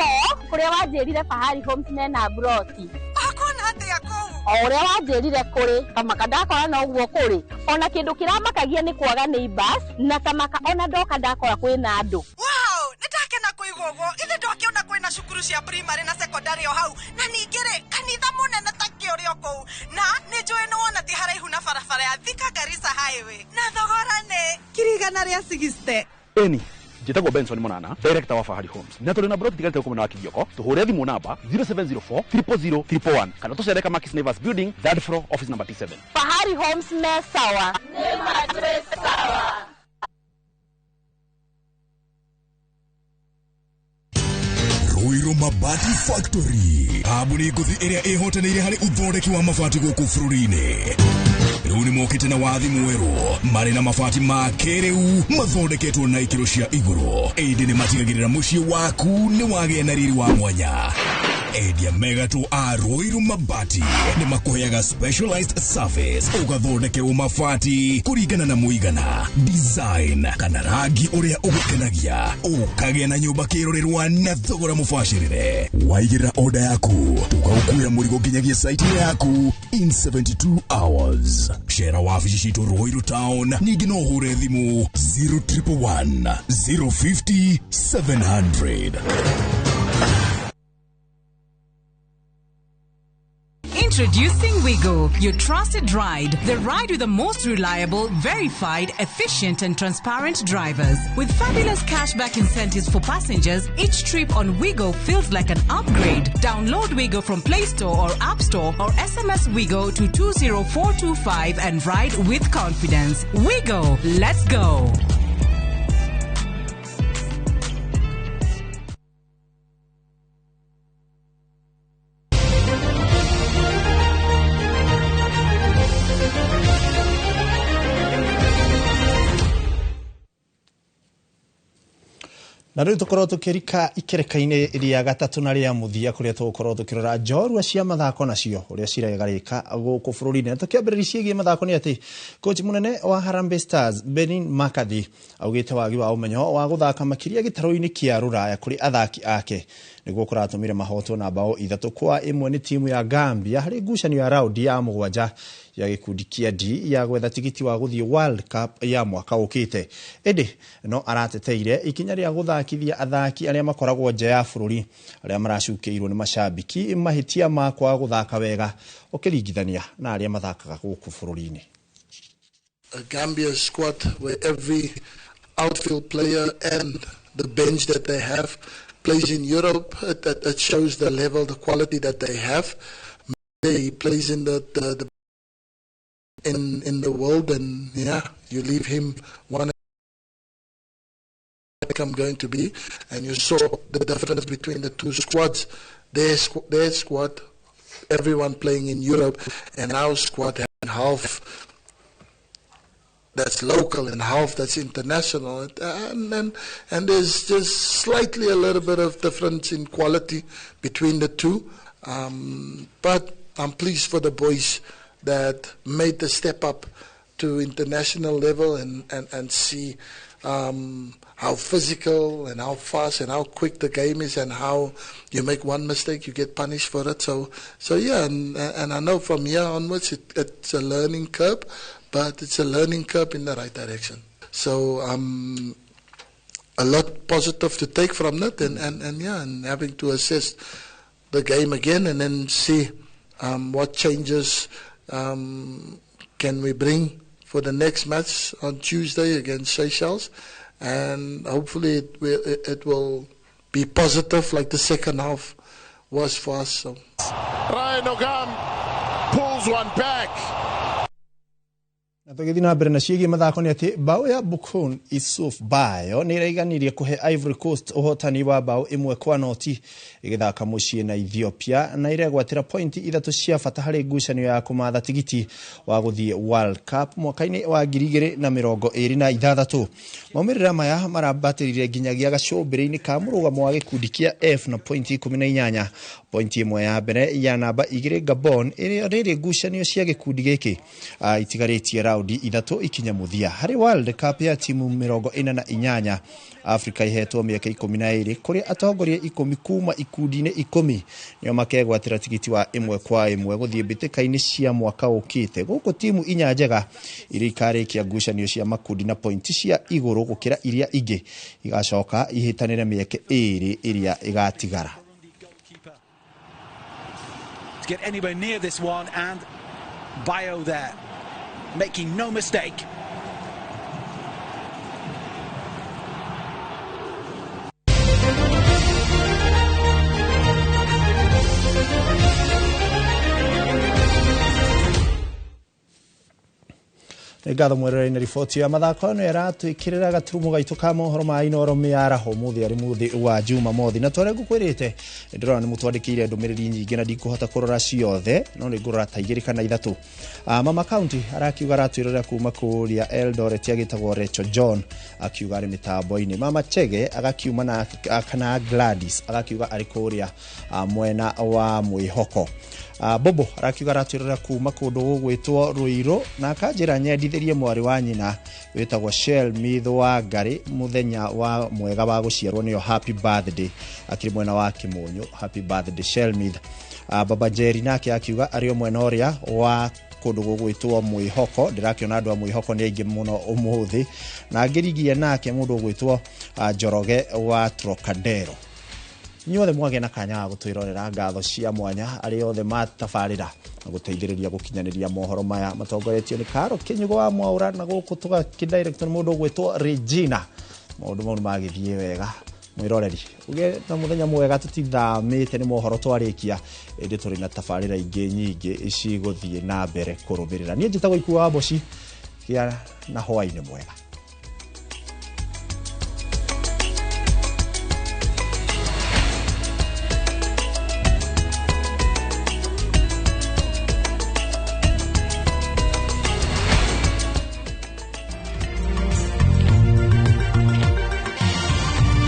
kũrĩa wanjĩrire Fahari Homes mena mburoti. Akona atĩa kũu? O ũrĩa wanjĩrire kũrĩ kamaka ndakora noguo kũrĩ ona kĩndũ kĩramakagia nĩ kwaga neighbors na tamaka ona ndoka ndakora kwĩna andũ. Wow, nĩ ndakena kũigua ũguo. Ithe ndwakĩona kwĩna cukuru cia primary na secondary o hau na ningĩ rĩ kanitha mũnene ta kĩ ũrĩ o kũu na nĩ njũĩ nĩ wona ti haraihu na barabara ya Thika Garissa Highway na thogora nĩ 160,000. Eni njĩtagwo Benson Monana, director wa Fahari Homes, na tũrĩ na broti tigarĩte gũkũ mwena wa Kithioko. Tũhũre thimũ namba 0704 000 111 kana tũcere Kamakis Neighbors Building, third floor, office number T7. Fahari Homes me sawa. Nĩ matwĩ sawa. Ruiru Mabati Factory, kambuni ngũthi ĩrĩa ĩhotanĩire harĩ ũthondeki wa mabati gũkũ bũrũri-inĩ. Rĩu nĩ mokĩte na wathi mwerũ marĩ na mabati ma kĩrĩu mathondeketwo na ikĩro cia igũrũ, ĩndĩ nĩ matigagĩrĩra mũciĩ waku nĩ wagĩa na riri wa mwanya. Endia megatũ a Ruiru Mabati nĩ makũheaga specialized service ũgathondekerwo mabati kũringana na mũigana, design kana rangi ũrĩa ũgũkenagia, ũkagĩa na nyũmba kĩrorerwa na thogora mũbacĩrĩre. Waigĩrĩra order yaku tũgagũkuĩra mũrigo nginyagia site yaku in 72 hours. Cera wabici citũ Ruiru Town, ningĩ no ũhũre thimũ 0111 050 700. Introducing Wigo, your trusted ride. The ride with the most reliable, verified, efficient and transparent drivers. With fabulous cashback incentives for passengers, each trip on Wigo feels like an upgrade. Download Wigo from Play Store or App Store or SMS Wigo to 20425 and ride with confidence. Wigo, let's go. Na rĩu tũkorwo tũkĩrika ikereka-inĩ rĩa gatatũ na rĩa mũthia kũrĩa tũgũkorwo tũkĩrora njorua cia mathako nacio ũrĩa ciregarĩka gũkũ bũrũri-inĩ. Na tũkĩambĩrĩria ciĩgiĩ mathako nĩ atĩ coach mũnene wa Harambee Stars Benin McCarthy augĩte wagi wa ũmenyo wa gũthaka makĩria gĩtarũ-inĩ kĩa rũraya kũrĩ athaki ake nĩguo kũratũmire mahotwo na bao 3-1 nĩ timu ya Gambia harĩ ngucanio ya raundi ya 7 ya gĩkundi kĩa D ya gwetha tigiti wa gũthiĩ World Cup ya mwaka ũkĩte. Ĩndĩ no arateteire ikinya rĩa gũthakithia athaki arĩa makoragwo nja ya bũrũri arĩa maracukĩirwo nĩ macambĩki mahĩtia ma kwaga gũthaka wega ũkĩringithania na arĩa mathakaga gũkũ bũrũri-inĩ. A Gambia squad where every outfield player and the bench that they have plays in Europe. That shows the level, the quality that they have. He plays in the in the world, and yeah, you leave him one I'm going to be, and you saw the difference between the two squads. Their squad, everyone playing in Europe, and our squad having half that's local and half that's international, and there's just slightly a little bit of difference in quality between the two. But I'm pleased for the boys that made the step up to international level and see how physical and how fast and how quick the game is, and how you make one mistake, you get punished for it. So yeah, and I know from here onwards it's a learning curve, but it's a learning curve in the right direction. So a lot positive to take from that, and yeah, and having to assess the game again and then see what changes can we bring for the next match on Tuesday against Seychelles, and hopefully it will be positive like the second half was for us. So Ryan Ogam pulls one back. Na tũgĩthiĩ na mbere na ciĩgiĩ mathako nĩ atĩ bao ya Bukun Isuf Bayo nĩ ĩraiganirie kũhe Ivory Coast ũhotani wa bao 1-0 ĩgĩthaka mũciĩ na Ethiopia, na iregwatĩra pointi 3 cia bata harĩ ngucanio ya kũmatha tigiti wa gũthiĩ World Cup mwaka-inĩ wa 2026. Maumĩrĩra maya marambatĩrire nginyagia gacũmbĩrĩ-inĩ ka mũrũgamo wa gĩkundi kĩa F na pointi 18, pointi 1 ya mbere ya namba 2 Gabon ĩrĩa rĩrĩ ngucanio cia gĩkundi gĩkĩ itigarĩtie raundi 3 ikinya mũthia. Harĩ World Cup ya timu 48 Afrika ihetwo mĩaka 12 kũrĩa atongoria 10 kuma ikundi-inĩ 10 nĩo makegwatĩra tigiti wa 1-1 gũthiĩ mbĩtĩka-inĩ cia mwaka ũkĩte. Gũkũ timu 4 njega iria ikarĩkia ngucanio cia makundi na pointi cia igũrũ gũkĩra iria ingĩ igacoka ihĩtanĩre mĩeke 2 ĩrĩa ĩgatigara. To get anywhere near this one, and Bayo there making no mistake. Nĩ ngatho mwerere-inĩ riboti ya mathako ĩno ĩratwĩkĩrĩra gaturumo gaitũ ka mohoro ma Inooro mĩaraho mũthĩ arĩ mũthĩ wa Jumamothi. Na torĩa ngũkwĩrĩte ndĩrona nĩ mũtwandĩkĩire ndũmĩrĩri nyingĩ na ndikũhota kũrora ciothe, no nĩ ngũrora ta 2 kana 3. Mama County arakiuga aratwĩrorera kuma kũrĩa Eldoret agĩtagwo Rachel John akiuga arĩ mĩtambo-inĩ. Mama Chege agakiuma na kana Gladys agakiuga arĩ kũrĩa mwena wa Mwĩhoko. Bobo arakiuga aratwĩrorera kuma kũndũ gũgwĩtwo Ruiru na akanjĩra nyendithĩrie mwarĩ wa nyina wĩtagwo Shell Mitho wa Ngarĩ mũthenya wa mwega wa gũciarwo nĩyo happy birthday, akĩrĩ mwena wa Kĩmũnyũ. Happy birthday Shell Mitho. Baba Njeri nake akiuga arĩ o mwena ũrĩa wa kũndũ gũgwĩtwo Mwĩhoko. Ndĩrakĩona andũ a Mwĩhoko nĩ aingĩ mũno ũmũthĩ. Na ngĩrigia nake mũndũ ũgwĩtwo Njoroge wa Trocadero. Inyuothe mwagĩa na kanya ga gũtwĩrorera, ngatho cia mwanya arĩa othe matabarĩra na gũteithĩrĩria gũkinyanĩria mohoro maya matongoretio nĩ Karo Kĩnyugo wa Mwaũra, na gũkũ tũgakĩdirectwo nĩ mũndũ ũgwĩtwo Regina. Maũndũ mau nĩ magĩthiĩ wega. Mwĩroreri uge na mũthenya mwega, tũtithamĩte nĩ mohoro twarĩkia, ĩndĩ tũrĩ na tabarĩra ingĩ nyingĩ cigũthiĩ na mbere kũrũmĩrĩra. Niĩ njĩtagwo Ikua wa Mboci, gĩa na hwaĩ-inĩ mwega.